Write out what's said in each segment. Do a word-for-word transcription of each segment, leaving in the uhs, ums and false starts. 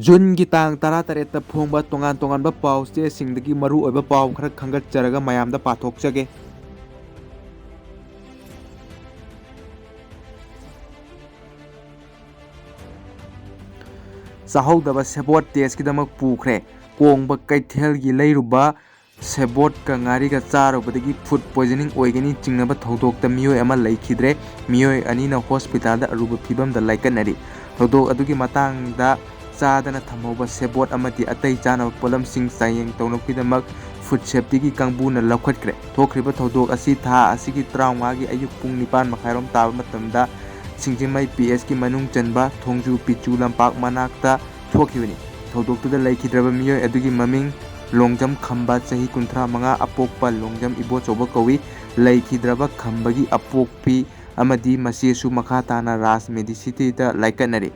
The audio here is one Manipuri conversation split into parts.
ꯖꯨꯟꯒꯤ ꯇꯥꯡ ꯇꯔꯥꯇꯔꯦꯠꯇ ꯐꯣꯡꯕ ꯇꯣꯉꯥꯟ ꯇꯣꯉꯥꯟꯕ ꯄꯥꯎ ꯆꯦꯁꯤꯡꯗꯒꯤ ꯃꯔꯨ ꯑꯣꯏꯕ ꯄꯥꯎ ꯈꯔ ꯈꯟꯒꯠꯆꯔꯒ ꯃꯌꯥꯝꯗ ꯄꯥꯊꯣꯛꯆꯒꯦ꯫ ꯆꯥꯍꯧꯗꯕ ꯁꯦꯕꯣꯠ ꯇꯦꯁꯀꯤꯗꯃꯛ ꯄꯨꯈ꯭ꯔꯦ꯫ ꯀꯣꯡꯕ ꯀꯩꯊꯦꯜꯒꯤ ꯂꯩꯔꯨꯕ ꯁꯦꯕꯣꯠꯀ ꯉꯥꯔꯤꯒ ꯆꯥꯔꯨꯕꯗꯒꯤ ꯐꯨꯗ ꯄꯣꯏꯖꯅꯤꯡ ꯑꯣꯏꯒꯅꯤ ꯆꯤꯡꯅꯕ ꯊꯧꯗꯣꯛꯇ ꯃꯤꯑꯣꯏ ꯑꯃ ꯂꯩꯈꯤꯗ꯭ꯔꯦ꯫ ꯃꯤꯑꯣꯏ ꯑꯅꯤꯅ ꯍꯣꯁꯄꯤꯇꯥꯜꯗ ꯑꯔꯨꯕ ꯐꯤꯕꯝꯗ ꯂꯥꯏꯀꯠꯅꯔꯤ꯫ ꯊꯧꯗꯣꯛ ꯑꯗꯨꯒꯤ ꯃꯇꯥꯡꯗ ꯆꯥꯗꯅ ꯊꯝꯍꯧꯕ ꯁꯦꯕꯣꯠ ꯑꯃꯗꯤ ꯑꯇꯩ ꯆꯥꯅꯕ ꯄꯣꯠꯂꯝꯁꯤꯡ ꯆꯥꯡꯌꯦꯡ ꯇꯧꯅꯕꯒꯤꯗꯃꯛ ꯐꯨꯗ ꯁꯦꯐꯇꯤꯒꯤ ꯀꯥꯡꯕꯨꯅ ꯂꯧꯈꯠꯈ꯭ꯔꯦ꯫ ꯊꯣꯛꯈ꯭ꯔꯤꯕ ꯊꯧꯗꯣꯛ ꯑꯁꯤ ꯊꯥ ꯑꯁꯤꯒꯤ ꯇꯔꯥꯃꯉꯥꯒꯤ ꯑꯌꯨꯛ ꯄꯨꯡ ꯅꯤꯄꯥꯟ ꯃꯈꯥꯏꯔꯣꯝ ꯇꯥꯕ ꯃꯇꯝꯗ ꯁꯤꯡꯖꯃꯩ ꯄꯤ ꯑꯦꯁꯀꯤ ꯃꯅꯨꯡ ꯆꯟꯕ ꯊꯣꯡꯖꯨ ꯄꯤꯆꯨ ꯂꯝꯄꯥꯛ ꯃꯅꯥꯛꯇ ꯊꯣꯛꯈꯤꯕꯅꯤ꯫ ꯊꯧꯗꯣꯛꯇꯨꯗ ꯂꯩꯈꯤꯗ꯭ꯔꯕ ꯃꯤꯑꯣꯏ ꯑꯗꯨꯒꯤ ꯃꯃꯤꯡ ꯂꯣꯡꯖꯝ ꯈꯝꯕ, ꯆꯍꯤ ꯀꯨꯟꯊ꯭ꯔꯥ ꯃꯉꯥ, ꯑꯄꯣꯛꯄ ꯂꯣꯡꯖꯝ ꯏꯕꯣꯆꯧꯕ ꯀꯧꯏ꯫ ꯂꯩꯈꯤꯗ꯭ꯔꯕ ꯈꯝꯕꯒꯤ ꯑꯄꯣꯛꯄꯤ ꯑꯃꯗꯤ ꯃꯆꯦꯁꯨ ꯃꯈꯥ ꯇꯥꯅ ꯔꯥꯖ ꯃꯦꯗꯤꯁꯤꯇꯤꯗ ꯂꯥꯏꯀꯠꯅꯔꯤ꯫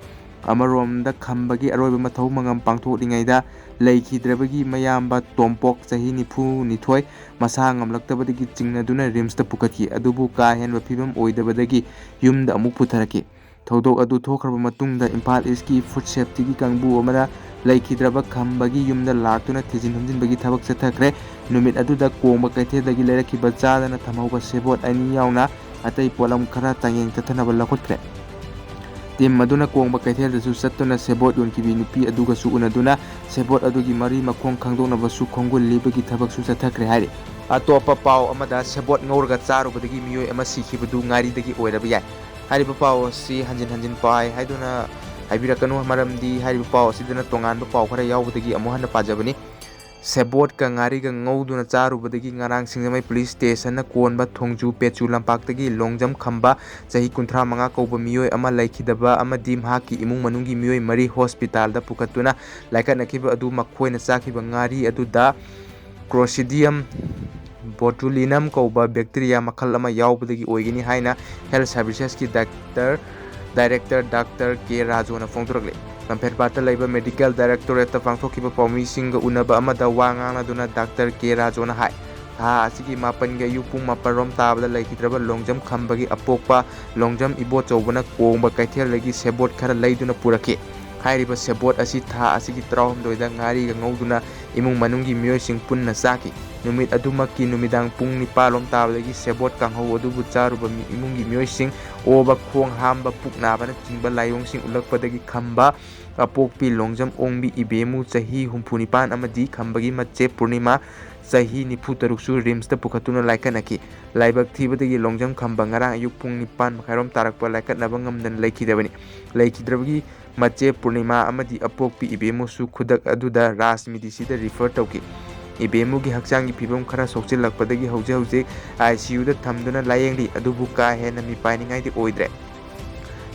ꯑꯃꯔꯣꯝꯗ ꯈꯝꯕꯒꯤ ꯑꯔꯣꯏꯕ ꯃꯊꯧ ꯃꯉꯝ ꯄꯥꯡꯊꯣꯛꯂꯤꯉꯩꯗ ꯂꯩꯈꯤꯗ꯭ꯔꯕꯒꯤ ꯃꯌꯥꯝꯕ ꯇꯣꯝꯄꯣꯛ, ꯆꯍꯤ ꯅꯤꯐꯨ ꯅꯤꯊꯣꯏ, ꯃꯁꯥ ꯉꯝꯂꯛꯇꯕꯗꯒꯤ ꯆꯤꯡꯅꯗꯨꯅ ꯔꯤꯝꯁꯇ ꯄꯨꯈꯠꯈꯤ꯫ ꯑꯗꯨꯕꯨ ꯀꯥ ꯍꯦꯟꯕ ꯐꯤꯕꯝ ꯑꯣꯏꯗꯕꯗꯒꯤ ꯌꯨꯝꯗ ꯑꯃꯨꯛ ꯄꯨꯊꯔꯛꯈꯤ꯫ ꯊꯧꯗꯣꯛ ꯑꯗꯨ ꯊꯣꯛꯈ꯭ꯔꯕ ꯃꯇꯨꯡꯗ ꯏꯝꯐꯥꯜ ꯏꯁꯀꯤ ꯐꯨꯗ ꯁꯦꯐꯇꯤꯒꯤ ꯀꯥꯡꯕꯨ ꯑꯃꯅ ꯂꯩꯈꯤꯗ꯭ꯔꯕ ꯈꯝꯕꯒꯤ ꯌꯨꯝꯗ ꯂꯥꯛꯇꯨꯅ ꯊꯤꯖꯤꯟ ꯍꯨꯝꯖꯤꯟꯕꯒꯤ ꯊꯕꯛ ꯆꯠꯊꯈ꯭ꯔꯦ꯫ ꯅꯨꯃꯤꯠ ꯑꯗꯨꯗ ꯀꯣꯡꯕ ꯀꯩꯊꯦꯜꯗꯒꯤ ꯂꯩꯔꯛꯈꯤꯕ ꯆꯥꯗꯅ ꯊꯝꯍꯧꯕ ꯁꯦꯕꯣꯠ ꯑꯅꯤ ꯌꯥꯎꯅ ꯑꯇꯩ ꯄꯣꯠꯂꯝ ꯈꯔ ꯆꯥꯡꯌꯦꯡ ꯆꯠꯊꯅꯕ ꯂꯧꯈꯠꯈ꯭ꯔꯦ꯫ ꯇꯤꯝ ꯑꯗꯨꯅ ꯀꯣꯡꯕ ꯀꯩꯊꯦꯜꯗꯁꯨ ꯆꯠꯇꯨꯅ ꯁꯦꯕꯣꯠ ꯌꯣꯟꯈꯤꯕꯤ ꯅꯨꯄꯤ ꯑꯗꯨꯒꯁꯨ ꯎꯅꯗꯨꯅ ꯁꯦꯕꯣꯠ ꯑꯗꯨꯒꯤ ꯃꯔꯤ ꯃꯈꯣꯡ ꯈꯪꯗꯣꯛꯅꯕꯁꯨ ꯈꯣꯡꯒꯨꯜ ꯂꯤꯕꯒꯤ ꯊꯕꯛꯁꯨ ꯆꯠꯊꯈ꯭ꯔꯦ ꯍꯥꯏꯔꯤ꯫ ꯑꯇꯣꯞꯄ ꯄꯥꯎ ꯑꯃꯗ, ꯁꯦꯕꯣꯠ ꯉꯧꯔꯒ ꯆꯥꯔꯨꯕꯗꯒꯤ ꯃꯤꯑꯣꯏ ꯑꯃ ꯁꯤꯈꯤꯕꯗꯨ ꯉꯥꯔꯤꯗꯒꯤ ꯑꯣꯏꯔꯕ ꯌꯥꯏ꯫ ꯍꯥꯏꯔꯤꯕ ꯄꯥꯎ ꯑꯁꯤ ꯍꯟꯖꯤꯟ ꯍꯟꯖꯤꯟ ꯄꯥꯏ ꯍꯥꯏꯗꯨꯅ ꯍꯥꯏꯕꯤꯔꯛꯀꯅꯨ, ꯃꯔꯝꯗꯤ ꯍꯥꯏꯔꯤꯕ ꯄꯥꯎ ꯑꯁꯤꯗꯅ ꯇꯣꯉꯥꯟꯕ ꯄꯥꯎ ꯈꯔ ꯌꯥꯎꯕꯗꯒꯤ ꯑꯃꯨꯛ ꯍꯟꯅ ꯄꯥꯖꯕꯅꯤ꯫ ꯁꯦꯕꯣꯠꯀ ꯉꯥꯔꯤꯒ ꯉꯧꯗꯨꯅ ꯆꯥꯔꯨꯕꯗꯒꯤ ꯉꯔꯥꯡ ꯁꯤꯡꯖꯃꯩ ꯄꯨꯂꯤꯁ ꯁ꯭ꯇꯦꯁꯟꯅ ꯀꯣꯟꯕ ꯊꯣꯡꯖꯨ ꯄꯦꯆꯨ ꯂꯝꯄꯥꯛꯇꯒꯤ ꯂꯣꯡꯖꯝ ꯈꯝꯕ, ꯆꯍꯤ ꯀꯨꯟꯊ꯭ꯔꯥ ꯃꯉꯥ ꯀꯧꯕ ꯃꯤꯑꯣꯏ ꯑꯃ ꯂꯩꯈꯤꯗꯕ ꯑꯃꯗꯤ ꯃꯍꯥꯛꯀꯤ ꯏꯃꯨꯡ ꯃꯅꯨꯡꯒꯤ ꯃꯤꯑꯣꯏ ꯃꯔꯤ ꯍꯣꯁꯄꯤꯇꯥꯜꯗ ꯄꯨꯈꯠꯇꯨꯅ ꯂꯥꯏꯀꯠꯅꯈꯤꯕ ꯑꯗꯨ ꯃꯈꯣꯏꯅ ꯆꯥꯈꯤꯕ ꯉꯥꯔꯤ ꯑꯗꯨꯗ ꯀ꯭ꯔꯣꯁꯤꯗꯤꯌꯝ ꯕꯣꯇꯨꯂꯤꯅꯝ ꯀꯧꯕ ꯕꯦꯛꯇꯤꯔꯤꯌꯥ ꯃꯈꯜ ꯑꯃ ꯌꯥꯎꯕꯗꯒꯤ ꯑꯣꯏꯒꯅꯤ ꯍꯥꯏꯅ ꯍꯦꯜꯊ ꯁꯔꯚꯤꯁꯦꯁꯀꯤ ꯗꯥꯏꯔꯦꯛꯇꯔ, ꯗꯥꯏꯔꯦꯛꯇꯔ ꯗꯥꯛꯇꯔ ꯀꯦ ꯔꯥꯖꯨꯅ ꯐꯣꯡꯗꯣꯔꯛꯂꯤ꯫ ꯂꯝꯐꯦꯜꯄꯥꯠꯇ ꯂꯩꯕ ꯃꯦꯗꯤꯀꯦꯜ ꯗꯥꯏꯔꯦꯛꯇꯣꯔꯦꯠꯇ ꯄꯥꯡꯊꯣꯛꯈꯤꯕ ꯄꯥꯎꯃꯤꯁꯤꯡꯒ ꯎꯅꯕ ꯑꯃꯗ ꯋꯥ ꯉꯥꯡꯅꯗꯨꯅ ꯗꯥꯛꯇꯔ ꯀꯦ ꯔꯥꯖꯨꯅ ꯍꯥꯏ, ꯊꯥ ꯑꯁꯤꯒꯤ ꯃꯥꯄꯟꯒꯤ ꯑꯌꯨꯛ ꯄꯨꯡ ꯃꯥꯄꯟ ꯔꯣꯝ ꯇꯥꯕꯗ ꯂꯩꯈꯤꯗ꯭ꯔꯕ ꯂꯣꯡꯖꯝ ꯈꯝꯕꯒꯤ ꯑꯄꯣꯛꯄ ꯂꯣꯡꯖꯝ ꯏꯕꯣꯆꯧꯕꯅ ꯀꯣꯡꯕ ꯀꯩꯊꯦꯜꯗꯒꯤ ꯁꯦꯕꯣꯠ ꯈꯔ ꯂꯩꯗꯨꯅ ꯄꯨꯔꯛꯈꯤ꯫ ꯍꯥꯏꯔꯤꯕ ꯁꯦꯕꯣꯠ ꯑꯁꯤ ꯊꯥ ꯑꯁꯤꯒꯤ ꯇꯔꯥꯍꯨꯝꯗꯣꯏꯗ ꯉꯥꯔꯤꯒ ꯉꯧꯗꯨꯅ ꯏꯃꯨꯡ ꯃꯅꯨꯡꯒꯤ ꯃꯤꯑꯣꯏꯁꯤꯡ ꯄꯨꯟꯅ ꯆꯥꯈꯤ꯫ ꯅꯨꯃꯤꯠ ꯑꯗꯨꯃꯛꯀꯤ ꯅꯨꯃꯤꯗꯥꯡ ꯄꯨꯡ ꯅꯤꯄꯥꯜ ꯂꯣꯝ ꯇꯥꯕꯗꯒꯤ ꯁꯦꯕꯣꯠ ꯀꯥꯡꯍꯧ ꯑꯗꯨꯕꯨ ꯆꯥꯔꯨꯕ ꯃꯤ-, ꯏꯃꯨꯡꯒꯤ ꯃꯤꯑꯣꯏꯁꯤꯡ ꯑꯣꯕ, ꯈꯣꯡ ꯍꯥꯝꯕ, ꯄꯨꯛ ꯅꯥꯕꯅꯆꯤꯡꯕ ꯂꯥꯏꯑꯣꯡꯁꯤꯡ ꯎꯠꯂꯛꯄꯗꯒꯤ ꯈꯝꯕ ꯑꯄꯣꯛꯄꯤ ꯂꯣꯡꯖꯝ ꯑꯣꯡꯕꯤ ꯏꯕꯦꯃꯨ ꯆꯍꯤ ꯍꯨꯝꯐꯨ ꯅꯤꯄꯥꯟ ꯑꯃꯗꯤ ꯈꯝꯕꯒꯤ ꯃꯆꯦ ꯄꯨꯔꯅꯤꯃꯥ ꯆꯍꯤ ꯅꯤꯐꯨ ꯇꯔꯨꯛꯁꯨ ꯔꯤꯝꯁꯇ ꯄꯨꯈꯠꯇꯨꯅ ꯂꯥꯏꯀꯠꯅꯈꯤ꯫ ꯂꯥꯏꯕꯛ ꯊꯤꯕꯗꯒꯤ ꯂꯣꯡꯖꯝ ꯈꯝꯕ ꯉꯔꯥꯡ ꯑꯌꯨꯛ ꯄꯨꯡ ꯅꯤꯄꯥꯟ ꯃꯈꯥꯏꯔꯣꯝ ꯇꯥꯔꯛꯄ ꯂꯥꯏꯀꯠꯅꯕ ꯉꯝꯗꯅ ꯂꯩꯈꯤꯗꯕꯅꯤ꯫ ꯂꯩꯈꯤꯗ꯭ꯔꯕꯒꯤ ꯃꯆꯦ ꯄꯨꯔꯅꯤꯃꯥ ꯑꯃꯗꯤ ꯑꯄꯣꯛꯄꯤ ꯏꯕꯦꯝꯃꯨꯁꯨ ꯈꯨꯗꯛ ꯑꯗꯨꯗ ꯔꯥꯖ ꯃꯤꯗꯤꯁꯤꯗ ꯔꯤꯐꯔ ꯇꯧꯈꯤ꯫ ꯏꯕꯦꯝꯃꯨꯒꯤ ꯍꯛꯆꯥꯡꯒꯤ ꯐꯤꯕꯝ ꯈꯔ ꯁꯣꯛꯆꯤꯜꯂꯛꯄꯗꯒꯤ ꯍꯧꯖꯤꯛ ꯍꯧꯖꯤꯛ ꯑꯥꯏ ꯁꯤ ꯌꯨꯗ ꯊꯝꯗꯨꯅ ꯂꯥꯌꯦꯡꯂꯤ, ꯑꯗꯨꯕꯨ ꯀꯥ ꯍꯦꯟꯅ ꯃꯤꯄꯥꯏꯅꯤꯡꯉꯥꯏꯗꯤ ꯑꯣꯏꯗ꯭ꯔꯦ꯫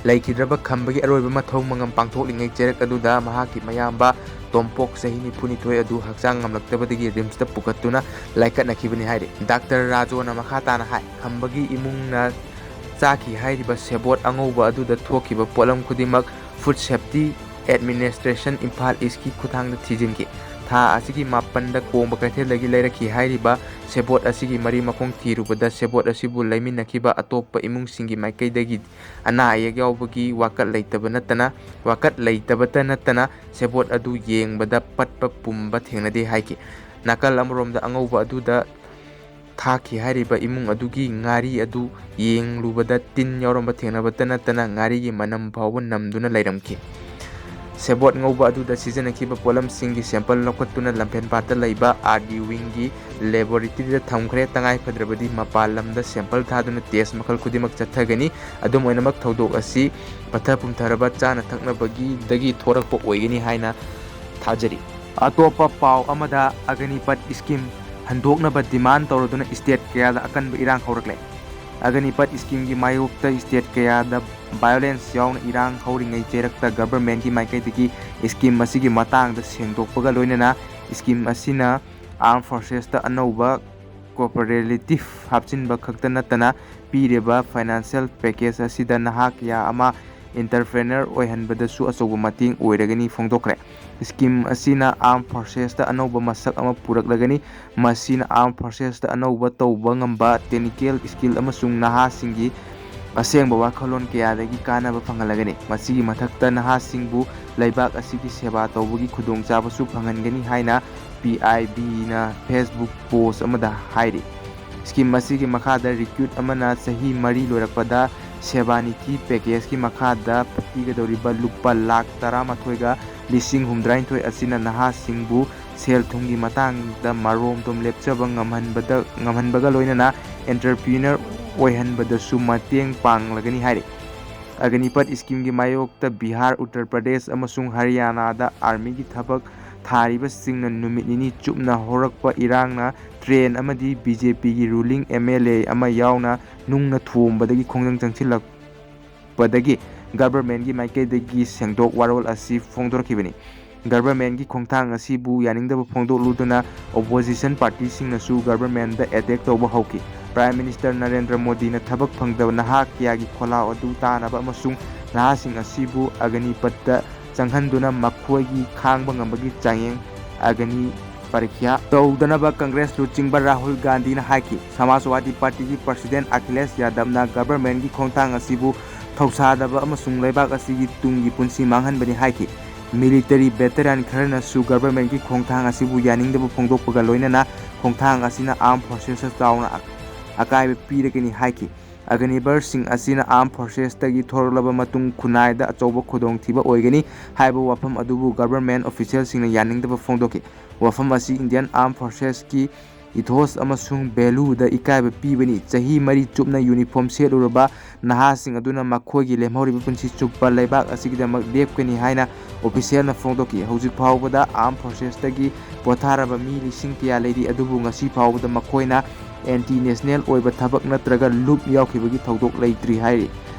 ꯂꯩꯈꯤꯗ꯭ꯔꯕ ꯈꯝꯕꯒꯤ ꯑꯔꯣꯏꯕ ꯃꯊꯧ ꯃꯉꯝ ꯄꯥꯡꯊꯣꯛꯂꯤꯉꯩ ꯆꯩꯔꯛ ꯑꯗꯨꯗ ꯃꯍꯥꯛꯀꯤ ꯃꯌꯥꯝꯕ ꯇꯣꯝꯄꯣꯛ ꯆꯍꯤ ꯅꯤꯐꯨꯅꯤꯊꯣꯏ ꯑꯗꯨ ꯍꯛꯆꯥꯡ ꯉꯝꯂꯛꯇꯕꯗꯒꯤ ꯔꯤꯝꯁꯇ ꯄꯨꯈꯠꯇꯨꯅ ꯂꯥꯏꯀꯠꯅꯈꯤꯕꯅꯤ ꯍꯥꯏꯔꯤ꯫ ꯗꯥꯛꯇꯔ ꯔꯥꯖꯣꯅ ꯃꯈꯥ ꯇꯥꯅ ꯍꯥꯏ, ꯈꯝꯕꯒꯤ ꯏꯃꯨꯡꯅ ꯆꯥꯈꯤ ꯍꯥꯏꯔꯤꯕ ꯁꯦꯕꯣꯠ ꯑꯉꯧꯕ ꯑꯗꯨꯗ ꯊꯣꯛꯈꯤꯕ ꯄꯣꯠꯂꯝ ꯈꯨꯗꯤꯡꯃꯛ ꯐꯨꯗ ꯁꯦꯐꯇꯤ ꯑꯦꯗꯃꯤꯅꯤꯁꯇ꯭ꯔꯦꯁꯟ ꯏꯝꯐꯥꯜ ꯏꯁꯀꯤ ꯈꯨꯠꯊꯥꯡꯗ ꯊꯤꯖꯤꯟꯈꯤ꯫ ꯊꯥ ꯑꯁꯤꯒꯤ ꯃꯥꯄꯟꯗ ꯀꯣꯡꯕ ꯀꯩꯊꯦꯜꯗꯒꯤ ꯂꯩꯔꯛꯈꯤ ꯍꯥꯏꯔꯤꯕ ꯁꯦꯕꯣꯠ ꯑꯁꯤꯒꯤ ꯃꯔꯤ ꯃꯈꯣꯡ ꯊꯤꯔꯨꯕꯗ ꯁꯦꯕꯣꯠ ꯑꯁꯤꯕꯨ ꯂꯩꯃꯤꯟꯅꯈꯤꯕ ꯑꯇꯣꯞꯄ ꯏꯃꯨꯡꯁꯤꯡꯒꯤ ꯃꯥꯏꯀꯩꯗꯒꯤ ꯑꯅꯥ ꯑꯌꯦꯛ ꯌꯥꯎꯕꯒꯤ ꯋꯥꯀꯠ ꯂꯩꯇꯕ ꯅꯠꯇꯅ, ꯋꯥꯀꯠ ꯂꯩꯇꯕꯇ ꯅꯠꯇꯅ ꯁꯦꯕꯣꯠ ꯑꯗꯨ ꯌꯦꯡꯕꯗ ꯄꯠꯄ ꯄꯨꯝꯕ ꯊꯦꯡꯅꯗꯦ ꯍꯥꯏꯈꯤ꯫ ꯅꯥꯀꯜ ꯑꯃꯔꯣꯝꯗ ꯑꯉꯧꯕ ꯑꯗꯨꯗ ꯊꯥꯈꯤ ꯍꯥꯏꯔꯤꯕ ꯏꯃꯨꯡ ꯑꯗꯨꯒꯤ ꯉꯥꯔꯤ ꯑꯗꯨ ꯌꯦꯡꯂꯨꯕꯗ ꯇꯤꯟ ꯌꯥꯎꯔꯝꯕ ꯊꯦꯡꯅꯕꯇ ꯅꯠꯇꯅ ꯉꯥꯔꯤꯒꯤ ꯃꯅꯝ ꯐꯥꯎꯕ ꯅꯝꯗꯨꯅ ꯂꯩꯔꯝꯈꯤ꯫ ꯁꯦꯕꯣꯠ ꯉꯧꯕ ꯑꯗꯨꯗ ꯁꯤꯖꯤꯟꯅꯈꯤꯕ ꯄꯣꯠꯂꯝꯁꯤꯡꯒꯤ ꯁꯦꯝꯄꯜ ꯂꯧꯈꯠꯇꯨꯅ ꯂꯝꯐꯦꯟꯄꯥꯠꯇ ꯂꯩꯕ ꯑꯥꯔ ꯗꯤ ꯋꯤꯡꯒꯤ ꯂꯦꯕꯣꯔꯦꯇꯔꯤꯗ ꯊꯝꯈ꯭ꯔꯦ꯫ ꯇꯉꯥꯏ ꯐꯗ꯭ꯔꯕꯗꯤ ꯃꯄꯥꯟ ꯂꯝꯗ ꯁꯦꯝꯄꯜ ꯊꯥꯗꯨꯅ ꯇꯦꯁ ꯃꯈꯜ ꯈꯨꯗꯤꯡꯃꯛ ꯆꯠꯊꯒꯅꯤ꯫ ꯑꯗꯨꯝ ꯑꯣꯏꯅꯃꯛ, ꯊꯧꯗꯣꯛ ꯑꯁꯤ ꯄꯠꯊ ꯄꯨꯝꯊꯔꯕ ꯆꯥꯅ ꯊꯛꯅꯕꯒꯤꯗꯒꯤ ꯊꯣꯔꯛꯄ ꯑꯣꯏꯒꯅꯤ ꯍꯥꯏꯅ ꯊꯥꯖꯔꯤ꯫ ꯑꯇꯣꯞꯄ ꯄꯥꯎ ꯑꯃꯗ, ꯑꯒꯅꯤꯄꯠ ꯁ꯭ꯀꯤꯝ ꯍꯟꯗꯣꯛꯅꯕ ꯗꯤꯃꯥꯟ ꯇꯧꯔꯗꯨꯅ ꯁ꯭ꯇꯦꯠ ꯀꯌꯥꯗ ꯑꯀꯟꯕ ꯏꯔꯥꯡ ꯍꯧꯔꯛꯂꯦ꯫ ꯑꯒꯅꯤꯄꯠ ꯁ꯭ꯀꯤꯝꯒꯤ ꯃꯥꯌꯣꯛꯇ ꯁ꯭ꯇꯦꯠ ꯀꯌꯥꯗ ꯚꯥꯏꯑꯣꯂꯦꯟꯁ ꯌꯥꯎꯅ ꯏꯔꯥꯡ ꯍꯧꯔꯤꯉꯩ ꯆꯩꯔꯛꯇ ꯒꯚꯔꯟꯃꯦꯟꯠꯀꯤ ꯃꯥꯏꯀꯩꯗꯒꯤ ꯁ꯭ꯀꯤꯝ ꯑꯁꯤꯒꯤ ꯃꯇꯥꯡꯗ ꯁꯦꯡꯗꯣꯛꯄꯒ ꯂꯣꯏꯅꯅ ꯁ꯭ꯀꯤꯝ ꯑꯁꯤꯅ ꯑꯥꯔꯝ ꯐꯣꯔꯁꯦꯁꯇ ꯑꯅꯧꯕ ꯀꯣꯑꯣꯄꯔꯦꯇꯤꯚ ꯍꯥꯞꯆꯤꯟꯕ ꯈꯛꯇ ꯅꯠꯇꯅ ꯄꯤꯔꯤꯕ ꯐꯥꯏꯅꯥꯟꯁꯤꯌꯦꯜ ꯄꯦꯀꯦꯖ ꯑꯁꯤꯗ ꯅꯍꯥ ꯀꯌꯥ ꯑꯃ ꯑꯦꯟꯇꯔꯄ꯭ꯔꯦꯅꯔ ꯑꯣꯏꯍꯟꯕꯗꯁꯨ ꯑꯆꯧꯕ ꯃꯇꯦꯡ ꯑꯣꯏꯔꯒꯅꯤ ꯐꯣꯡꯗꯣꯛꯈ꯭ꯔꯦ꯫ ꯁ꯭ꯀꯤꯝ ꯑꯁꯤꯅ ꯑꯥꯔꯝ ꯐꯣꯔꯁꯦꯁꯇ ꯑꯅꯧꯕ ꯃꯁꯛ ꯑꯃ ꯄꯨꯔꯛꯂꯒꯅꯤ꯫ ꯃꯁꯤꯅ ꯑꯥꯔꯝ ꯐꯣꯔꯁꯦꯁꯇ ꯑꯅꯧꯕ ꯇꯧꯕ ꯉꯝꯕ, ꯇꯦꯛꯅꯤꯀꯦꯜ ꯁ꯭ꯀꯤꯜ ꯑꯃꯁꯨꯡ ꯅꯍꯥꯁꯤꯡꯒꯤ ꯑꯁꯦꯡꯕ ꯋꯥꯈꯜꯂꯣꯟ ꯀꯌꯥꯗꯒꯤ ꯀꯥꯟꯅꯕ ꯐꯪꯍꯜꯂꯒꯅꯤ꯫ ꯃꯁꯤꯒꯤ ꯃꯊꯛꯇ ꯅꯍꯥꯁꯤꯡꯕꯨ ꯂꯩꯕꯥꯛ ꯑꯁꯤꯒꯤ ꯁꯦꯕꯥ ꯇꯧꯕꯒꯤ ꯈꯨꯗꯣꯡꯆꯥꯕꯁꯨ ꯐꯪꯍꯟꯒꯅꯤ ꯍꯥꯏꯅ P I Bꯅ Facebook post ꯑꯃꯗ ꯍꯥꯏꯔꯤ꯫ Scheme ꯑꯁꯤꯒꯤ ꯃꯈꯥꯗ recruit ꯑꯃꯅ ꯆꯍꯤ ꯃꯔꯤ ꯂꯣꯏꯔꯛꯄꯗ ꯁꯦꯕꯥꯅꯤꯊꯤ packageꯀꯤ ꯃꯈꯥꯗ ꯄꯤꯒꯗꯧꯔꯤꯕ ꯂꯨꯄꯥ ꯂꯥꯈ ꯇꯔꯥꯃꯥꯊꯣꯏꯒ ꯂꯤꯁꯤꯡ ꯍꯨꯝꯗ꯭ꯔꯥꯅꯤꯊꯣꯏ ꯑꯁꯤꯅ ꯅꯍꯥꯁꯤꯡꯕꯨ ꯁꯦꯜ ꯊꯨꯝꯒꯤ ꯃꯇꯥꯡꯗ ꯃꯔꯣꯝꯗꯣꯝ ꯂꯦꯞꯆꯕ ꯉꯝꯍꯟꯕꯗ, ꯉꯝꯍꯟꯕꯒ ꯂꯣꯏꯅꯅ entrepreneur ꯑꯣꯏꯍꯟꯕꯗꯁꯨ ꯃꯇꯦꯡ ꯄꯥꯡꯂꯒꯅꯤ ꯍꯥꯏꯔꯤ꯫ ꯑꯒꯅꯤꯄꯠ schemeꯒꯤ ꯃꯥꯌꯣꯛꯇ ꯕꯤꯍꯥꯔ, ꯎꯠꯇꯔ ꯄ꯭ꯔꯗꯦꯁ ꯑꯃꯁꯨꯡ ꯍꯔꯤꯌꯥꯅꯥꯗ armyꯒꯤ ꯊꯕꯛ ꯊꯥꯔꯤꯕꯁꯤꯡꯅ ꯅꯨꯃꯤꯠ ꯅꯤꯅꯤ ꯆꯨꯞꯅ ꯍꯧꯔꯛꯄ ꯏꯔꯥꯡꯅ train ꯑꯃꯗꯤ BJPꯒꯤ ruling MLA ꯑꯃ ꯌꯥꯎꯅ ꯅꯨꯡꯅ ꯊꯣꯝꯕꯗꯒꯤ ꯈꯣꯡꯖꯪ ꯆꯪꯁꯤꯜꯂꯛꯄꯗꯒꯤ governmentꯀꯤ ꯃꯥꯏꯀꯩꯗꯒꯤ ꯁꯦꯡꯗꯣꯛ ꯋꯥꯔꯣꯜ ꯑꯁꯤ ꯐꯣꯡꯗꯣꯔꯛꯈꯤꯕꯅꯤ꯫ Governmentꯀꯤ ꯈꯣꯡꯊꯥꯡ ꯑꯁꯤꯕꯨ ꯌꯥꯅꯤꯡꯗꯕ ꯐꯣꯡꯗꯣꯛꯂꯨꯗꯨꯅ opposition partyꯁꯤꯡꯅꯁꯨ governmentꯇ attack ꯇꯧꯕ ꯍꯧꯈꯤ꯫ Prime Minister ꯅꯔꯦꯟꯗ꯭ꯔ ꯃꯣꯗꯤꯅ ꯊꯕꯛ ꯐꯪꯗꯕ ꯅꯍꯥ ꯀꯌꯥꯒꯤ ꯈꯣꯜꯂꯥꯎ ꯑꯗꯨ ꯇꯥꯅꯕ ꯑꯃꯁꯨꯡ ꯅꯍꯥꯁꯤꯡ ꯑꯁꯤꯕꯨ ꯑꯒꯅꯤꯄꯠꯇ ꯆꯪꯍꯟꯗꯨꯅ ꯃꯈꯣꯏꯒꯤ ꯈꯥꯡꯕ ꯉꯝꯕꯒꯤ ꯆꯥꯡꯌꯦꯡ ꯑꯒꯅꯤ ꯄꯔꯤꯈ꯭ꯌꯥ ꯇꯧꯗꯅꯕ Congress ꯂꯨꯆꯤꯡꯕ ꯔꯥꯍꯨꯜ ꯒꯥꯟꯙꯤꯅ ꯍꯥꯏꯈꯤ꯫ ꯁꯃꯥꯖꯋꯥꯗꯤ ꯄꯥꯔꯇꯤꯒꯤ President ꯑꯈꯤꯂꯦꯁ ꯌꯥꯗꯕꯅ governmentꯀꯤ ꯈꯣꯡꯊꯥꯡ ꯑꯁꯤꯕꯨ ꯊꯧꯁꯥꯗꯕ ꯑꯃꯁꯨꯡ ꯂꯩꯕꯥꯛ ꯑꯁꯤꯒꯤ ꯇꯨꯡꯒꯤ ꯄꯨꯟꯁꯤ ꯃꯥꯡꯍꯟꯕꯅꯤ ꯍꯥꯏꯈꯤ꯫ Military veteran ꯈꯔꯅꯁꯨ governmentꯀꯤ ꯈꯣꯡꯊꯥꯡ ꯑꯁꯤꯕꯨ ꯌꯥꯅꯤꯡꯗꯕ ꯐꯣꯡꯗꯣꯛꯄꯒ ꯂꯣꯏꯅꯅ ꯈꯣꯡꯊꯥꯡ ꯑꯁꯤꯅ armed forcesꯇ ꯆꯥꯎꯅ ꯑꯀꯥꯏꯕ ꯄꯤꯔꯒꯅꯤ ꯍꯥꯏꯈꯤ꯫ Agniveerꯁꯤꯡ ꯑꯁꯤꯅ armed forcesꯇꯒꯤ ꯊꯣꯔꯛꯂꯕ ꯃꯇꯨꯡ ꯈꯨꯟꯅꯥꯏꯗ ꯑꯆꯧꯕ ꯈꯨꯗꯣꯡꯊꯤꯕ ꯑꯣꯏꯒꯅꯤ ꯍꯥꯏꯕ ꯋꯥꯐꯝ ꯑꯗꯨꯕꯨ government officialꯁꯤꯡꯅ ꯌꯥꯅꯤꯡꯗꯕ ꯐꯣꯡꯗꯣꯛꯈꯤ꯫ ꯋꯥꯐꯝ ꯑꯁꯤ Indian Armed Forcesꯀꯤ ethos ꯑꯃꯁꯨꯡ valueꯗ ꯏꯀꯥꯏꯕ ꯄꯤꯕꯅꯤ꯫ ꯆꯍꯤ ꯃꯔꯤ ꯆꯨꯞꯅ uniform ꯁꯦꯠꯂꯨꯔꯕ ꯅꯍꯥꯁꯤꯡ ꯑꯗꯨꯅ ꯃꯈꯣꯏꯒꯤ ꯂꯦꯝꯍꯧꯔꯤꯕ ꯄꯨꯟꯁꯤ ꯆꯨꯞꯄ ꯂꯩꯕꯥꯛ ꯑꯁꯤꯒꯤꯗꯃꯛ ꯂꯦꯞꯀꯅꯤ ꯍꯥꯏꯅ officialꯅ ꯐꯣꯡꯗꯣꯛꯈꯤ꯫ ꯍꯧꯖꯤꯛ ꯐꯥꯎꯕꯗ armed forcesꯇꯒꯤ ꯄꯣꯊꯥꯔꯕ ꯃꯤ ꯂꯤꯁꯤꯡ ꯀꯌꯥ ꯂꯩꯔꯤ, ꯑꯗꯨꯕꯨ ꯉꯁꯤ ꯐꯥꯎꯕꯗ ꯃꯈꯣꯏꯅ anti national ꯑꯣꯏꯕ ꯊꯕꯛ ꯅꯠꯇ꯭ꯔꯒ ꯂꯨꯞ ꯌꯥꯎꯈꯤꯕꯒꯤ ꯊꯧꯗꯣꯛ ꯂꯩꯇ꯭ꯔꯤ ꯍꯥꯏꯔꯤ꯫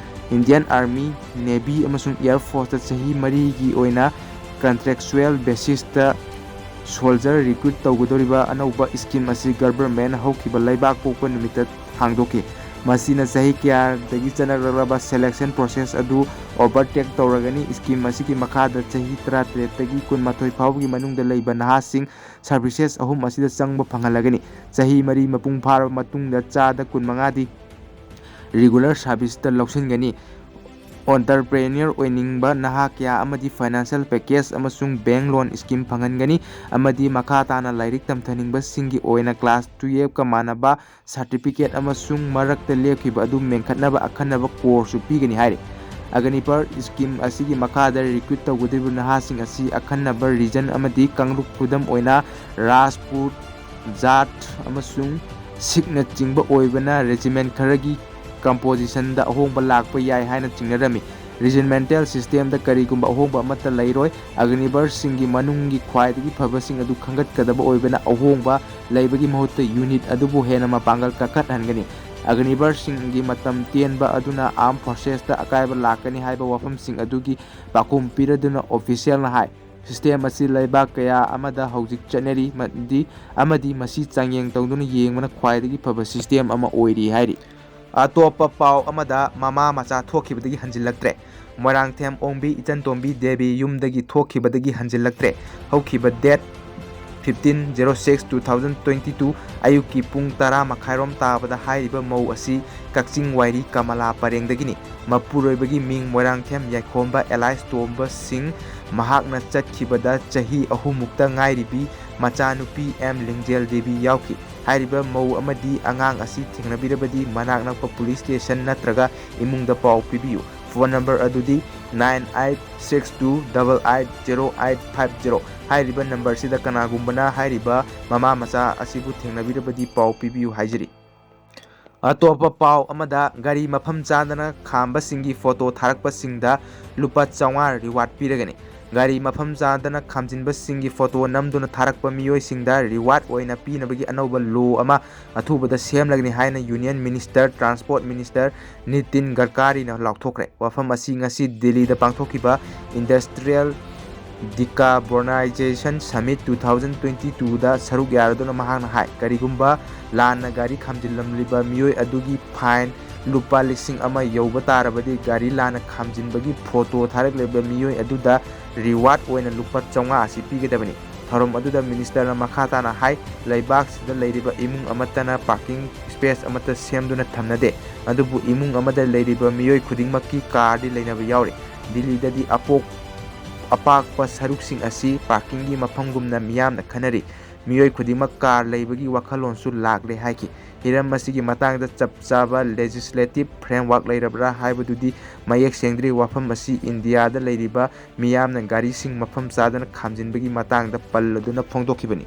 Indian Army, Navy ꯑꯃꯁꯨꯡ Air Forceꯇ ꯆꯍꯤ ꯃꯔꯤꯒꯤ ꯑꯣꯏꯅ contractual basisꯇ soldier recruit ꯇꯧꯒꯗꯧꯔꯤꯕ ꯑꯅꯧꯕ scheme ꯑꯁꯤ government ꯍꯧꯈꯤꯕ ꯂꯩꯕꯥꯛ ꯄꯣꯛꯄ ꯅꯨꯃꯤꯠꯇ ꯍꯥꯡꯗꯣꯛꯈꯤ꯫ ꯃꯁꯤꯅ ꯆꯍꯤ ꯀꯌꯥꯗꯒꯤ ꯆꯠꯅꯔꯛꯂꯕ selection process ꯑꯗꯨ overtake ꯇꯧꯔꯒꯅꯤ꯫ Scheme ꯑꯁꯤꯒꯤ ꯃꯈꯥꯗ ꯆꯍꯤ ꯇꯔꯥꯇꯔꯦꯠꯇꯒꯤ ꯀꯨꯟꯃꯥꯊꯣꯏ ꯐꯥꯎꯕꯒꯤ ꯃꯅꯨꯡꯗ ꯂꯩꯕ ꯅꯍꯥꯁꯤꯡ services ꯑꯍꯨꯝ ꯑꯁꯤꯗ ꯆꯪꯕ ꯐꯪꯍꯜꯂꯒꯅꯤ꯫ ꯆꯍꯤ ꯃꯔꯤ ꯃꯄꯨꯡ ꯐꯥꯔꯕ ꯃꯇꯨꯡꯗ ꯆꯥꯗ ꯀꯨꯟꯃꯉꯥꯗꯤ ꯔꯤꯒꯨꯂꯔ ꯁꯥꯔꯚꯤꯁꯇ ꯂꯧꯁꯤꯟꯒꯅꯤ꯫ ꯑꯣꯟꯇꯔꯄ꯭ꯔꯦꯅ꯭ꯌꯣꯔ ꯑꯣꯏꯅꯤꯡꯕ ꯅꯍꯥ ꯀꯌꯥ ꯑꯃꯗꯤ ꯐꯥꯏꯅꯥꯟꯁꯤꯌꯦꯜ ꯄꯦꯀꯦꯖ ꯑꯃꯁꯨꯡ ꯕꯦꯡꯛ ꯂꯣꯟ ꯁ꯭ꯀꯤꯝ ꯐꯪꯍꯟꯒꯅꯤ, ꯑꯃꯗꯤ ꯃꯈꯥ ꯇꯥꯅ ꯂꯥꯏꯔꯤꯛ ꯇꯝꯊꯅꯤꯡꯕꯁꯤꯡꯒꯤ ꯑꯣꯏꯅ ꯀ꯭ꯂꯥꯁ ꯇꯨꯌꯦꯜꯐꯀ ꯃꯥꯟꯅꯕ ꯁꯥꯔꯇꯤꯐꯤꯀꯦꯠ ꯑꯃꯁꯨꯡ ꯃꯔꯛꯇ ꯂꯦꯞꯈꯤꯕ ꯑꯗꯨ ꯃꯦꯟꯈꯠꯅꯕ ꯑꯈꯟꯅꯕ ꯀꯣꯔꯁꯁꯨ ꯄꯤꯒꯅꯤ ꯍꯥꯏꯔꯤ꯫ ꯑꯒꯅꯤꯄꯔ ꯁ꯭ꯀꯤꯝ ꯑꯁꯤꯒꯤ ꯃꯈꯥꯗ ꯔꯤꯀ꯭ꯔꯨꯠ ꯇꯧꯒꯗꯧꯔꯤꯕ ꯅꯍꯥꯁꯤꯡ ꯑꯁꯤ ꯑꯈꯟꯅꯕ ꯔꯤꯖꯟ ꯑꯃꯗꯤ ꯀꯥꯡꯂꯨꯞ, ꯈꯨꯗꯝ ꯑꯣꯏꯅ ꯔꯥꯖꯄꯨꯠ, ꯖꯥꯠ ꯑꯃꯁꯨꯡ ꯁꯤꯈꯅꯆꯤꯡꯕ ꯑꯣꯏꯕꯅ ꯔꯦꯖꯤꯃꯦꯟ ꯈꯔꯒꯤ ꯀꯝꯄꯣꯖꯤꯁꯟꯗ ꯑꯍꯣꯡꯕ ꯂꯥꯛꯄ ꯌꯥꯏ ꯍꯥꯏꯅ ꯆꯤꯡꯅꯔꯝꯃꯤ꯫ ꯔꯤꯖꯤꯃꯦꯟꯇꯦꯜ ꯁꯤꯁꯇꯦꯝꯗ ꯀꯔꯤꯒꯨꯝꯕ ꯑꯍꯣꯡꯕ ꯑꯃꯠꯇ ꯂꯩꯔꯣꯏ꯫ ꯑꯒꯅꯤꯕꯔꯁꯤꯡꯒꯤ ꯃꯅꯨꯡꯒꯤ ꯈ꯭ꯋꯥꯏꯗꯒꯤ ꯐꯕꯁꯤꯡ ꯑꯗꯨ ꯈꯟꯒꯠꯀꯗꯕ ꯑꯣꯏꯕꯅ ꯑꯍꯣꯡꯕ ꯂꯩꯕꯒꯤ ꯃꯍꯨꯠꯇ ꯌꯨꯅꯤꯠ ꯑꯗꯨꯕꯨ ꯍꯦꯟꯅ ꯃꯄꯥꯡꯒꯜ ꯀꯟꯈꯠꯍꯟꯒꯅꯤ꯫ ꯑꯒꯅꯤꯕꯔꯁꯤꯡꯒꯤ ꯃꯇꯝ ꯇꯦꯟꯕ ꯑꯗꯨꯅ ꯑꯥꯔꯝ ꯐꯣꯔꯁꯦꯁꯇ ꯑꯀꯥꯏꯕ ꯂꯥꯛꯀꯅꯤ ꯍꯥꯏꯕ ꯋꯥꯐꯝꯁꯤꯡ ꯑꯗꯨꯒꯤ ꯄꯥꯎꯈꯨꯝ ꯄꯤꯔꯗꯨꯅ ꯑꯣꯐꯤꯁꯤꯌꯦꯜꯅ ꯍꯥꯏ, ꯁꯤꯁꯇꯦꯝ ꯑꯁꯤ ꯂꯩꯕꯥꯛ ꯀꯌꯥ ꯑꯃꯗ ꯍꯧꯖꯤꯛ ꯆꯠꯅꯔꯤ, ꯑꯃꯗꯤ, ꯑꯃꯗꯤ ꯃꯁꯤ ꯆꯥꯡꯌꯦꯡ ꯇꯧꯗꯨꯅ ꯌꯦꯡꯕꯅ ꯈ꯭ꯋꯥꯏꯗꯒꯤ ꯐꯕ ꯁꯤꯁꯇꯦꯝ ꯑꯃ ꯑꯣꯏꯔꯤ ꯍꯥꯏꯔꯤ꯫ ꯑꯇꯣꯞꯄ ꯄꯥꯎ ꯑꯃꯗ, ꯃꯃꯥ ꯃꯆꯥ ꯊꯣꯛꯈꯤꯕꯗꯒꯤ ꯍꯟꯖꯤꯜꯂꯛꯇ꯭ꯔꯦ꯫ ꯃꯣꯏꯔꯥꯡꯊꯦꯝ ꯑꯣꯡꯕꯤ ꯏꯆꯟꯇꯣꯝꯕꯤ ꯗꯦꯕꯤ ꯌꯨꯝꯗꯒꯤ ꯊꯣꯛꯈꯤꯕꯗꯒꯤ ꯍꯟꯖꯤꯜꯂꯛꯇ꯭ꯔꯦ꯫ ꯍꯧꯈꯤꯕ date fifteen zero six two thousand twenty two ꯑꯌꯨꯛꯀꯤ ꯄꯨꯡ ꯇꯔꯥ ꯃꯈꯥꯏꯔꯣꯝ ꯇꯥꯕꯗ ꯍꯥꯏꯔꯤꯕ ꯃꯧ ꯑꯁꯤ ꯀꯛꯆꯤꯡ ꯋꯥꯏꯔꯤ ꯀꯃꯂꯥ ꯄꯔꯦꯡꯗꯒꯤꯅꯤ꯫ ꯃꯄꯨꯔꯣꯏꯕꯒꯤ ꯃꯤꯡ ꯃꯣꯏꯔꯥꯡꯊꯦꯝ ꯌꯥꯏꯈꯣꯝꯕ alias ꯇꯣꯝꯕ ꯁꯤꯡ꯫ ꯃꯍꯥꯛꯅ ꯆꯠꯈꯤꯕꯗ ꯆꯍꯤ ꯑꯍꯨꯝꯃꯨꯛꯇ ꯉꯥꯏꯔꯤꯕꯤ ꯃꯆꯥꯅꯨꯄꯤ ꯑꯦꯝ ꯂꯤꯡꯖꯦꯜ ꯗꯦꯕꯤ ꯌꯥꯎꯈꯤ꯫ ꯍꯥꯏꯔꯤꯕ ꯃꯧ ꯑꯃꯗꯤ ꯑꯉꯥꯡ ꯑꯁꯤ ꯊꯦꯡꯅꯕꯤꯔꯕꯗꯤ ꯃꯅꯥꯛ ꯅꯛꯄ ꯄꯨꯂꯤꯁ ꯁ꯭ꯇꯦꯁꯟ ꯅꯠꯇ꯭ꯔꯒ ꯏꯃꯨꯡꯗ ꯄꯥꯎ ꯄꯤꯕꯤꯌꯨ꯫ ꯐꯣꯟ ꯅꯝꯕꯔ ꯑꯗꯨꯗꯤ nine eight six two double eight zero eight five zero꯫ ꯍꯥꯏꯔꯤꯕ ꯅꯝꯕꯔꯁꯤꯗ ꯀꯅꯥꯒꯨꯝꯕꯅ ꯍꯥꯏꯔꯤꯕ ꯃꯃꯥ ꯃꯆꯥ ꯑꯁꯤꯕꯨ ꯊꯦꯡꯅꯕꯤꯔꯕꯗꯤ ꯄꯥꯎ ꯄꯤꯕꯤꯌꯨ ꯍꯥꯏꯖꯔꯤ꯫ ꯑꯇꯣꯞꯄ ꯄꯥꯎ ꯑꯃꯗ, ꯒꯥꯔꯤ ꯃꯐꯝ ꯆꯥꯗꯅ ꯈꯥꯝꯕꯁꯤꯡꯒꯤ ꯐꯣꯇꯣ ꯊꯥꯔꯛꯄꯁꯤꯡꯗ ꯂꯨꯄꯥ ꯆꯥꯝꯃꯉꯥ ꯔꯤꯋꯥꯔꯗ ꯄꯤꯔꯒꯅꯤ꯫ ꯒꯥꯔꯤ ꯃꯐꯝ ꯆꯥꯗꯅ ꯈꯥꯝꯖꯤꯟꯕꯁꯤꯡꯒꯤ ꯐꯣꯇꯣ ꯅꯝꯗꯨꯅ ꯊꯥꯔꯛꯄ ꯃꯤꯑꯣꯏꯁꯤꯡꯗ ꯔꯤꯋꯥꯔꯗ ꯑꯣꯏꯅ ꯄꯤꯅꯕꯒꯤ ꯑꯅꯧꯕ ꯂꯣ ꯑꯃ ꯑꯊꯨꯕꯗ ꯁꯦꯝꯂꯒꯅꯤ ꯍꯥꯏꯅ union minister, transport minister Nitin ꯒꯗꯀꯥꯔꯤꯅ ꯂꯥꯎꯊꯣꯛꯈ꯭ꯔꯦ꯫ ꯋꯥꯐꯝ ꯑꯁꯤ ꯉꯁꯤ ꯗꯤꯜꯂꯤꯗ ꯄꯥꯡꯊꯣꯛꯈꯤꯕ Industrial Decarbonisation Summit two thousand twenty two ꯗ ꯁꯔꯨꯛ ꯌꯥꯔꯗꯨꯅ ꯃꯍꯥꯛꯅ ꯍꯥꯏ, ꯀꯔꯤꯒꯨꯝꯕ ꯂꯥꯟꯅ ꯒꯥꯔꯤ ꯈꯥꯝꯖꯤꯜꯂꯝꯂꯤꯕ ꯃꯤꯑꯣꯏ ꯑꯗꯨꯒꯤ ꯐꯥꯏꯟ ꯂꯨꯄꯥ ꯂꯤꯁꯤꯡ ꯑꯃ ꯌꯧꯕ ꯇꯥꯔꯕꯗꯤ, ꯒꯥꯔꯤ ꯂꯥꯟꯅ ꯈꯥꯝꯖꯤꯟꯕꯒꯤ ꯐꯣꯇꯣ ꯊꯥꯔꯛꯂꯤꯕ ꯃꯤꯑꯣꯏ ꯑꯗꯨꯗ ꯔꯤꯋꯥꯔꯗ ꯑꯣꯏꯅ ꯂꯨꯄꯥ ꯆꯥꯝꯃꯉꯥ ꯑꯁꯤ ꯄꯤꯒꯗꯕꯅꯤ꯫ ꯊꯧꯔꯝ ꯑꯗꯨꯗ ꯃꯤꯅꯤꯁꯇꯔꯅ ꯃꯈꯥ ꯇꯥꯅ ꯍꯥꯏ, ꯂꯩꯕꯥꯛꯁꯤꯗ ꯂꯩꯔꯤꯕ ꯏꯃꯨꯡ ꯑꯃꯠꯇꯅ ꯄꯥꯔꯀꯤꯡ ꯁ꯭ꯄꯦꯁ ꯑꯃꯠꯇ ꯁꯦꯝꯗꯨꯅ ꯊꯝꯅꯗꯦ, ꯑꯗꯨꯕꯨ ꯏꯃꯨꯡ ꯑꯃꯗ ꯂꯩꯔꯤꯕ ꯃꯤꯑꯣꯏ ꯈꯨꯗꯤꯡꯃꯛꯀꯤ ꯀꯥꯔꯗꯤ ꯂꯩꯅꯕ ꯌꯥꯎꯔꯤ꯫ ꯗꯤꯜꯂꯤꯗꯗꯤ ꯑꯄꯣꯛ ꯑꯄꯥꯛꯄ ꯁꯔꯨꯛꯁꯤꯡ ꯑꯁꯤ ꯄꯥꯔꯀꯤꯡꯒꯤ ꯃꯐꯝꯒꯨꯝꯅ ꯃꯤꯌꯥꯝꯅ ꯈꯟꯅꯔꯤ꯫ ꯃꯤꯑꯣꯏ ꯈꯨꯗꯤꯡꯃꯛ ꯀꯥꯔ ꯂꯩꯕꯒꯤ ꯋꯥꯈꯜꯂꯣꯟꯁꯨ ꯂꯥꯛꯂꯦ ꯍꯥꯏꯈꯤ꯫ ꯍꯤꯔꯝ ꯑꯁꯤꯒꯤ ꯃꯇꯥꯡꯗ ꯆꯞ ꯆꯥꯕ ꯂꯦꯖꯤꯁꯂꯦꯇꯤꯚ ꯐ꯭ꯔꯦꯝꯋꯥꯔꯛ ꯂꯩꯔꯕ꯭ꯔꯥ ꯍꯥꯏꯕꯗꯨꯗꯤ ꯃꯌꯦꯛ ꯁꯦꯡꯗ꯭ꯔꯤ꯫ ꯋꯥꯐꯝ ꯑꯁꯤ ꯏꯟꯗꯤꯌꯥꯗ ꯂꯩꯔꯤꯕ ꯃꯤꯌꯥꯝꯅ ꯒꯥꯔꯤꯁꯤꯡ ꯃꯐꯝ ꯆꯥꯗꯅ ꯈꯥꯝꯖꯤꯟꯕꯒꯤ ꯃꯇꯥꯡꯗ ꯄꯜꯂꯗꯨꯅ ꯐꯣꯡꯗꯣꯛꯈꯤꯕꯅꯤ꯫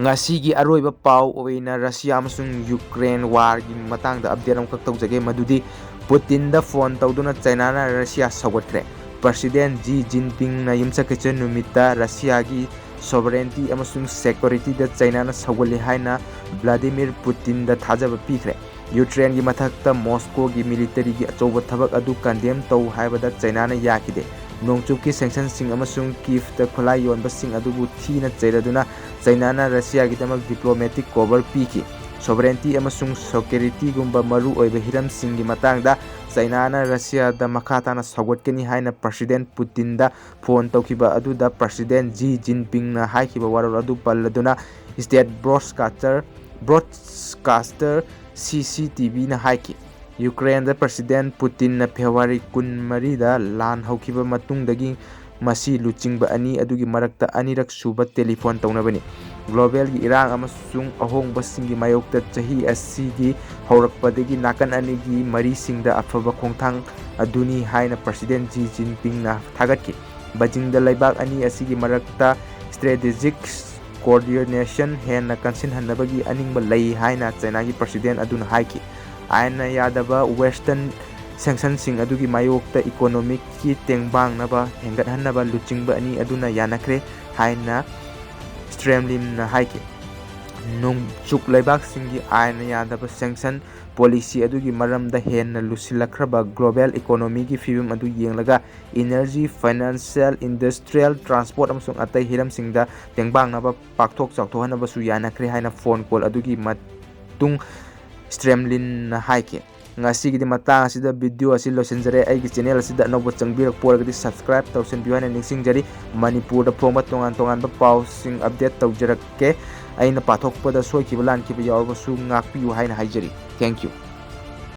ꯉꯁꯤꯒꯤ ꯑꯔꯣꯏꯕ ꯄꯥꯎ ꯑꯣꯏꯅ ꯔꯁꯤꯌꯥ ꯑꯃꯁꯨꯡ ꯌꯨꯀ꯭ꯔꯦꯟ ꯋꯥꯔꯒꯤ ꯃꯇꯥꯡꯗ ꯑꯞꯗꯦꯠ ꯑꯃꯈꯛ ꯇꯧꯖꯒꯦ, ꯃꯗꯨꯗꯤ ꯄꯨꯇꯤꯟꯗ ꯐꯣꯟ ꯇꯧꯗꯨꯅ ꯆꯥꯏꯅꯥꯅ ꯔꯁꯤꯌꯥ ꯁꯧꯒꯠꯈ꯭ꯔꯦ꯫ ꯄ꯭ꯔꯁꯤꯗꯦꯟ ꯖꯤ ꯖꯤꯟꯄꯤꯡꯅ ꯌꯨꯝꯁꯀꯩꯁ ꯅꯨꯃꯤꯠꯇ ꯔꯁꯤꯌꯥꯒꯤ ꯁꯣꯚꯔꯦꯟꯇꯤ ꯑꯃꯁꯨꯡ ꯁꯦꯀ꯭ꯌꯨꯔꯤꯇꯤꯗ ꯆꯥꯏꯅꯥꯅ ꯁꯧꯒꯠꯂꯤ ꯍꯥꯏꯅ ꯚ꯭ꯂꯥꯗꯤꯃꯤꯔ ꯄꯨꯇꯤꯟꯗ ꯊꯥꯖꯕ ꯄꯤꯈ꯭ꯔꯦ꯫ ꯌꯨꯀ꯭ꯔꯦꯟꯒꯤ ꯃꯊꯛꯇ ꯃꯣꯁꯀꯣꯒꯤ ꯃꯤꯂꯤꯇꯔꯤꯒꯤ ꯑꯆꯧꯕ ꯊꯕꯛ ꯑꯗꯨ ꯀꯟꯗꯦꯝ ꯇꯧ ꯍꯥꯏꯕꯗ ꯆꯥꯏꯅꯥꯅ ꯌꯥꯈꯤꯗꯦ꯫ ꯅꯣꯡꯆꯨꯞꯀꯤ ꯁꯦꯡꯁꯟꯁꯤꯡ ꯑꯃꯁꯨꯡ ꯀꯤꯐꯇ ꯈꯨꯠꯂꯥꯏ ꯌꯣꯟꯕꯁꯤꯡ ꯑꯗꯨꯕꯨ ꯊꯤꯅ ꯆꯩꯔꯗꯨꯅ ꯆꯥꯏꯅꯥꯅ ꯔꯁꯤꯌꯥꯒꯤꯗꯃꯛ ꯗꯤꯄ꯭ꯂꯣꯃꯦꯇꯤꯛ ꯀꯣꯚꯔ ꯄꯤꯈꯤ꯫ ꯁꯣꯚꯔꯦꯟꯇꯤ ꯑꯃꯁꯨꯡ ꯁꯦꯀ꯭ꯌꯨꯔꯤꯇꯤꯒꯨꯝꯕ ꯃꯔꯨꯑꯣꯏꯕ ꯍꯤꯔꯝꯁꯤꯡꯒꯤ ꯃꯇꯥꯡꯗ ꯆꯥꯏꯅꯥꯅ ꯔꯁꯤꯌꯥꯗ ꯃꯈꯥ ꯇꯥꯅ ꯁꯧꯒꯠꯀꯅꯤ ꯍꯥꯏꯅ ꯄ꯭ꯔꯁꯤꯗꯦꯟ ꯄꯨꯇꯤꯟꯗ ꯐꯣꯟ ꯇꯧꯈꯤꯕ ꯑꯗꯨꯗ ꯄ꯭ꯔꯁꯤꯗꯦꯟ ꯖꯤ ꯖꯤꯟꯄꯤꯡꯅ ꯍꯥꯏꯈꯤꯕ ꯋꯥꯔꯣꯜ ꯑꯗꯨ ꯄꯜꯂꯗꯨꯅ ꯁ꯭ꯇꯦꯠ ꯕ꯭ꯔꯣꯗꯀꯥꯁꯇꯔ ꯕ꯭ꯔꯣꯗꯀꯥꯁꯇꯔ ꯁꯤ ꯁꯤ ꯇꯤ ꯚꯤꯅ ꯍꯥꯏꯈꯤ꯫ ꯌꯨꯀ꯭ꯔꯦꯟꯗ ꯄ꯭ꯔꯁꯤꯗꯦꯟ ꯄꯨꯇꯤꯟꯅ ꯐꯦꯕ꯭ꯔꯨꯋꯥꯔꯤ ꯀꯨꯟꯃꯔꯤꯗ ꯂꯥꯟ ꯍꯧꯈꯤꯕ ꯃꯇꯨꯡꯗꯒꯤ ꯃꯁꯤ ꯂꯨꯆꯤꯡꯕ ꯑꯅꯤ ꯑꯗꯨꯒꯤ ꯃꯔꯛꯇ ꯑꯅꯤꯔꯛ ꯁꯨꯕ ꯇꯦꯂꯤꯐꯣꯟ ꯇꯧꯅꯕꯅꯤ꯫ ꯒ꯭ꯂꯣꯕꯦꯜꯒꯤ ꯏꯔꯥꯡ ꯑꯃꯁꯨꯡ ꯑꯍꯣꯡꯕꯁꯤꯡꯒꯤ ꯃꯥꯌꯣꯛꯇ ꯆꯍꯤ ꯑꯁꯤꯒꯤ ꯍꯧꯔꯛꯄꯗꯒꯤ ꯅꯥꯀꯟ ꯑꯅꯤꯒꯤ ꯃꯔꯤꯁꯤꯡꯗ ꯑꯐꯕ ꯈꯣꯡꯊꯥꯡ ꯑꯗꯨꯅꯤ ꯍꯥꯏꯅ ꯄ꯭ꯔꯁꯤꯗꯦꯟ ꯖꯤ ꯖꯤꯟꯄꯤꯡꯅ ꯊꯥꯒꯠꯈꯤ꯫ ꯕꯩꯖꯤꯡꯗ ꯂꯩꯕꯥꯛ ꯑꯅꯤ ꯑꯁꯤꯒꯤ ꯃꯔꯛꯇ ꯁ꯭ꯇ꯭ꯔꯦꯇꯦꯖꯤꯛ ꯀꯣꯑꯣꯔꯗꯤꯅꯦꯁꯟ ꯍꯦꯟꯅ ꯀꯟꯁꯤꯟꯍꯟꯅꯕꯒꯤ ꯑꯅꯤꯡꯕ ꯂꯩ ꯍꯥꯏꯅ ꯆꯥꯏꯅꯥꯒꯤ ꯄ꯭ꯔꯁꯤꯗꯦꯟ ꯑꯗꯨꯅ ꯍꯥꯏꯈꯤ꯫ ꯑꯥꯏꯟꯅ ꯌꯥꯗꯕ ꯋꯦꯁꯇꯔꯟ ꯁꯦꯡꯁꯟꯁꯤꯡ ꯑꯗꯨꯒꯤ ꯃꯥꯌꯣꯛꯇ ꯏꯀꯣꯅꯣꯃꯤꯛꯀꯤ ꯇꯦꯡꯕꯥꯡꯅꯕ ꯍꯦꯟꯒꯠꯍꯟꯅꯕ ꯂꯨꯆꯤꯡꯕ ꯑꯅꯤ ꯑꯗꯨꯅ ꯌꯥꯅꯈ꯭ꯔꯦ ꯍꯥꯏꯅ ꯁ꯭ꯇ꯭ꯔꯦꯝꯂꯤꯟꯅ ꯍꯥꯏꯈꯤ꯫ ꯅꯣꯡꯆꯨꯞ ꯂꯩꯕꯥꯛꯁꯤꯡꯒꯤ ꯑꯥꯏꯟꯅ ꯌꯥꯗꯕ ꯁꯦꯡꯁꯟ ꯄꯣꯂꯤꯁꯤ ꯑꯗꯨꯒꯤ ꯃꯔꯝꯗ ꯍꯦꯟꯅ ꯂꯨꯁꯤꯜꯂꯛꯈ꯭ꯔꯕ ꯒ꯭ꯂꯣꯕꯦꯜ ꯏꯀꯣꯅꯣꯃꯤꯒꯤ ꯐꯤꯕꯝ ꯑꯗꯨ ꯌꯦꯡꯂꯒ ꯏꯅꯔꯖꯤ, ꯐꯥꯏꯅꯥꯟꯁꯤꯌꯦꯜ, ꯏꯟꯗꯁꯇ꯭ꯔꯤꯌꯦꯜ, ꯇ꯭ꯔꯥꯟꯁꯄꯣꯔꯠ ꯑꯃꯁꯨꯡ ꯑꯇꯩ ꯍꯤꯔꯝꯁꯤꯡꯗ ꯇꯦꯡꯕꯥꯡꯅꯕ ꯄꯥꯛꯊꯣꯛ ꯆꯥꯎꯊꯣꯛꯍꯟꯅꯕꯁꯨ ꯌꯥꯅꯈ꯭ꯔꯦ ꯍꯥꯏꯅ ꯐꯣꯟ ꯀꯣꯜ ꯑꯗꯨꯒꯤ ꯃꯇꯨꯡ ꯁ꯭ꯇ꯭ꯔꯦꯝꯂꯤꯟꯅ ꯍꯥꯏꯈꯤ꯫ ꯉꯁꯤꯒꯤꯗꯤ ꯃꯇꯥꯡ ꯑꯁꯤꯗ video ꯑꯁꯤ ꯂꯣꯏꯁꯤꯟꯖꯔꯦ꯫ ꯑꯩꯒꯤ channel ꯑꯁꯤꯗ ꯑꯅꯧꯕ ꯆꯪꯕꯤꯔꯛꯄ ꯑꯣꯏꯔꯒꯗꯤ subscribe ꯇꯧꯁꯟꯕꯤꯌꯨ ꯍꯥꯏꯅ ꯅꯤꯡꯁꯤꯡꯖꯔꯤ꯫ ꯃꯅꯤꯄꯨꯔꯗ ꯐꯣꯡꯕ ꯇꯣꯉꯥꯟ ꯇꯣꯉꯥꯟꯕ ꯄꯥꯎꯁꯤꯡ update ꯇꯧꯖꯔꯛꯀꯦ꯫ ꯑꯩꯅ ꯄꯥꯊꯣꯛꯄꯗ ꯁꯣꯏꯈꯤꯕ ꯂꯥꯟꯈꯤꯕ ꯌꯥꯎꯔꯕꯁꯨ ꯉꯥꯛꯄꯤꯌꯨ ꯍꯥꯏꯅ ꯍꯥꯏꯖꯔꯤ꯫ Thank you꯫